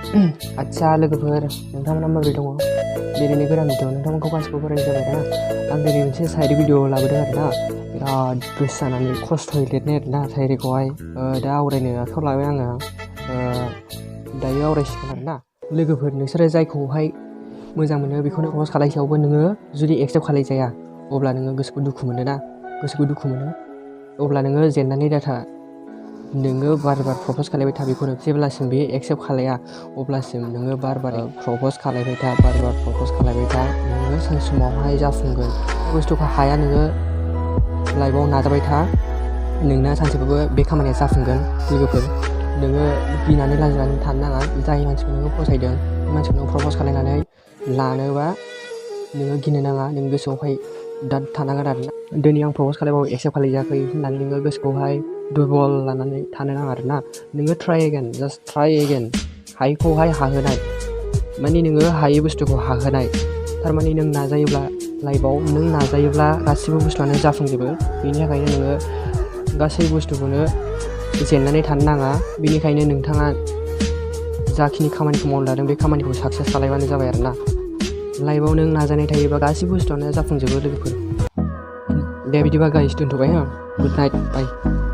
आच्छा लोगोफोर नोंथांमोना माबोरै दङ? दिनैनि गोदान भिडिअ नोंथांमोनखौ गासिबो बरायनाय जाबाय आरोना। आं दिनै मोनसे साइड भिडिअ लाबोदों आरोना। बिराद गोसो जानानै खस्थ'यै लिरनाय आरोना साइरिखौहाय दा आवरायनो आखायाव लाबाय आङो। दायो आवरायसिगोन आरोना। लोगोफोर नोंसोरो जायखौहाय मोजां मोनो बेखौनो प्रप'ज खालायसेयावबो नोङो जुदि एक्सेप्ट खालायजाया अब्ला नोङो गोसोखौ दुखु मोनो ना, गोसोखौ दुखु मोनो। अब्ला नोङो जेननानै दाथा। नोङो बार बार प्रप'ज खालायबाय था बेखौनो जेब्लासिम बे एक्सेप्ट खालाया अब्लासिम नोङो बार बार प्रप'ज खालायबाय था, बार बार प्रप'ज खालायबाय था। नोङो सानसे समावहाय जाफुंगोन। बुस्थुखौ हाया नोङो लाइफआव नाजाबाय था। नोंना सानसेबाबो बे खामानिया जाफुंगोन लोगोफोर। नोङो गिनानै लाजिनानै थानो नाङा। जाय मानसिखौ नोङो फसायदों बे मानसिखौ नोङो प्रप'ज खालायनानै लानोबा नोङो गिनो नाङा। नों गोसोआवहाय दाद थानांगोन आरोना। दिनै आं प्रप'ज खालायबाबो एक्सेप्ट खालायजायाखै होननानै नोङो गोसोखौहाय दुरबल लानानै थानो नाङा आरोना। नोङो try again, just try again. हायिखौहाय हाहोनाय माने नोङो हायै बुस्थुखौ हाहोनाय। थारमाने नों नाजायोब्ला लाइफआव नों नाजायोब्ला गासिबो बुस्थुआनो जाफुंजोबो। बेनि थाखायनो नोङो गासै बुस्थुखौनो जेननानै थानो नाङा। बेनिखायनो नोंथाङा जाखिनि खामानिखौ मावनो लादों बे खामानिखौ साक्सेस खालायबानो जाबाय आरोना। लाइफआव नों नाजानाय थायोबा गासिबो बुस्थुआनो जाफुंजोबो लोगोफोर। दे बिदिबा गाइस दोनथ'बाय हो। गुड नाइट, बाय।